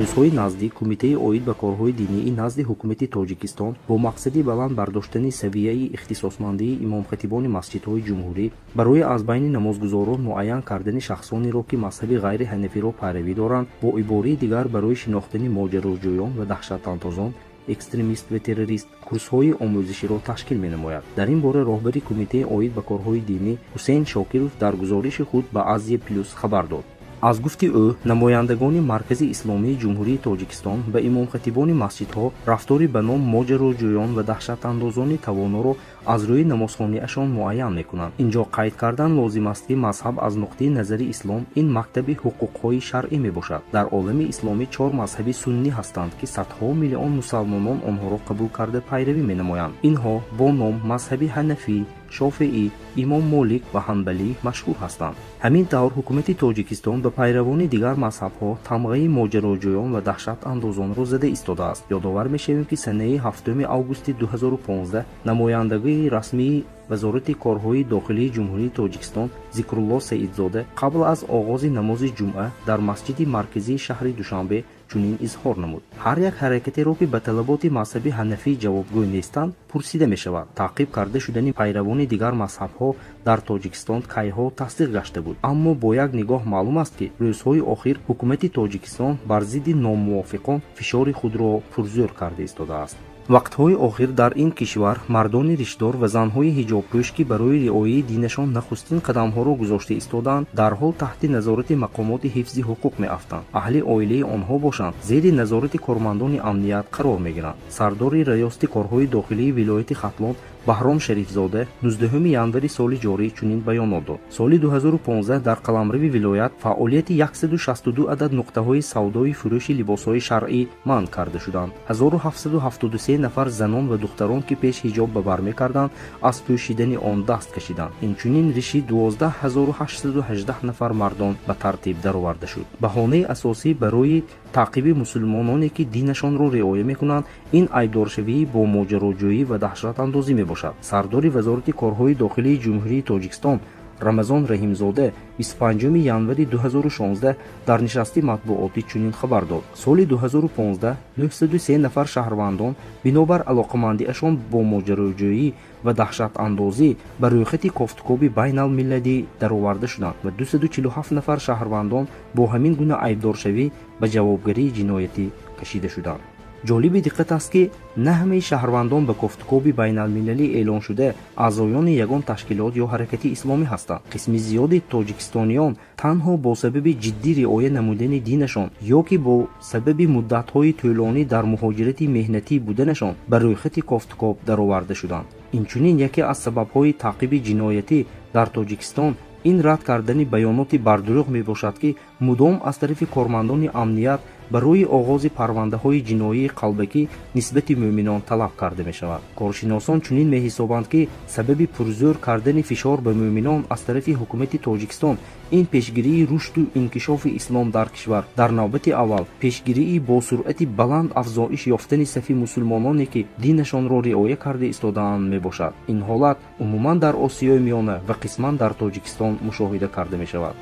Рӯзҳои наздик Кумитаи оид ба корҳои динии назди ҳукумати Тоҷикистон бо мақсади баланд бардоштани савияи ихтисосмандии имомхатибони масҷидҳои ҷумҳурӣ барои аз байни намозгузорон муайян кардани шахсонеро, ки мазҳаби ғайри ҳанафиро пайравӣ доранд, бо ибораи дигар барои шинохтани моҷароҷӯён ва даҳшатандозон, экстремист ва террорист, курсҳои омӯзиширо ташкил менамояд. Дар ин бора роҳбари Кумитаи оид ба корҳои динӣ Ҳусейн Шокиров дар гузориши худ ба Азия Плюс хабар дод. Аз гуфти ӯ, намояндагони Маркази Исломии Ҷумҳурии Тоҷикистон ба имомхатибони масҷидҳо рафтори ба ном моҷароҷӯён ва даҳшатандозони тавоноро аз рӯи намозхониашон муайян мекунанд. Инҷо қайд кардан лозим аст, ки мазҳаб аз нуқтаи назари ислом ин мактаби ҳуқуқҳои шаръӣ мебошад. Дар олами исломӣ чор мазҳаби суннӣ ҳастанд, ки садҳо миллион мусалмонон онҳоро қабул карда пайравӣ менамоянд. Инҳо бо ном мазҳаби ҳанафӣ, шофеӣ, имом Молик ва ҳанбалӣ машҳур ҳастанд. Ҳамин тавр, ҳукумати Тоҷикистон ба пайравони дигар мазҳабҳо тамғаи моҷароҷӯён ва даҳшатандозонро зада истодааст. Ёдовар мешавем, ки санаи 7 августи 2015 намояндагии расмии Вазорати корҳои дохилии Ҷумҳурии Тоҷикистон Зикрулло Саидзода қабл аз оғози намози ҷумъа дар масҷиди марказии шаҳри Душанбе чунин изҳор намуд: ҳар як ҳаракатеро, ки ба талаботи мазҳаби ҳанафӣ ҷавобгӯ нестанд, пурсида мешавад. Таъқиб карда шудани пайравони дигар мазҳабҳо дар Тоҷикистон кайҳо тасдиқ гашта буд, аммо бо як нигоҳ маълум аст, ки рӯзҳои охир ҳукумати Тоҷикистон бар зидди номувофиқон фишори худро пурзӯр карда истодааст. Вақтҳои охир дар ин кишвар мардони ришдор ва занҳои ҳиҷобпӯш, ки барои риояи динашон нахустин қадамҳоро гузошта истодаанд, дарҳол таҳти назорати мақомоти ҳифзи ҳуқуқ меафтанд. Аҳли оилаи онҳо бошанд, зери назорати кормандони амният қарор мегиранд. Сардори Раёсати корҳои дохилии вилояти Хатлон Баҳром Шарифзода 19 январи соли ҷорӣ чунин баёнот дод: соли 2015 дар қаламрави вилоят фаъолияти 162 адад нуқтаҳои савдои фурӯши либосҳои шаръӣ манъ карда шуданд. 1773 нафар занон ва духтарон, ки пеш ҳиҷоб ба бар мекарданд, аз пӯшидани он даст кашиданд. Инчунин риши 12818 нафар мардон ба тартиб дароварда шуд. Баҳонаи асосӣ барои таъқиби мусулмононе, ки динашонро риоя мекунанд, ин айбдоршавии бо моҷароҷӯӣ ва даҳшатандозӣ мебошад. Сардори Вазорати корҳои дохилии Ҷумҳурии Тоҷикистон Рамазон Раҳимзода 25 январи 2016 дар нишасти матбуотӣ чунин хабар дод: соли 2015 903 нафар шаҳрвандон бинобар алоқамандиашон бо моҷароҷӯӣ ва даҳшатандозӣ ба рӯйхати кофтукоби байналмилалӣ дароварда шуданд ва 247 нафар шаҳрвандон бо ҳамин гуна айбдоршавӣ ба ҷавобгарии ҷиноятӣ кашида шуданд. Ҷолиби диққат аст, ки на ҳамаи шаҳрвандон ба кофтукоби байналмилалӣ эълоншуда аъзоёни ягон ташкилот ё ҳаракати исломӣ ҳастанд. Қисми зиёди тоҷикистониён танҳо бо сабаби ҷиддӣ риоя намудани динашон ё ки бо сабаби муддатҳои тӯлонӣ дар муҳоҷирати меҳнатӣ буданашон ба рӯйхати кофтукоб дароварда шуданд. Инчунин яке аз сабабҳои таъқиби ҷиноятӣ дар Тоҷикистон ин рад кардани баёноти бардурӯғ мебошад, ки мудом аз тарафи кормандони амният барои оғози парвандаҳои ҷиноии қалбакӣ нисбати мӯъминон талаб карда мешавад. Коршиносон чунин меҳисобанд, ки сабаби пурзӯр кардани фишор ба мӯъминон аз тарафи ҳукумати Тоҷикистон ин пешгирии рушду инкишофи ислом дар кишвар, дар навбати аввал пешгирии бо суръати баланд афзоиш ёфтани сафи мусулмононе, ки динашонро риоя карда истодаанд, мебошад. Ин ҳолат умуман дар Осиёи Миёна ва қисман дар Тоҷикистон мушоҳида карда мешавад.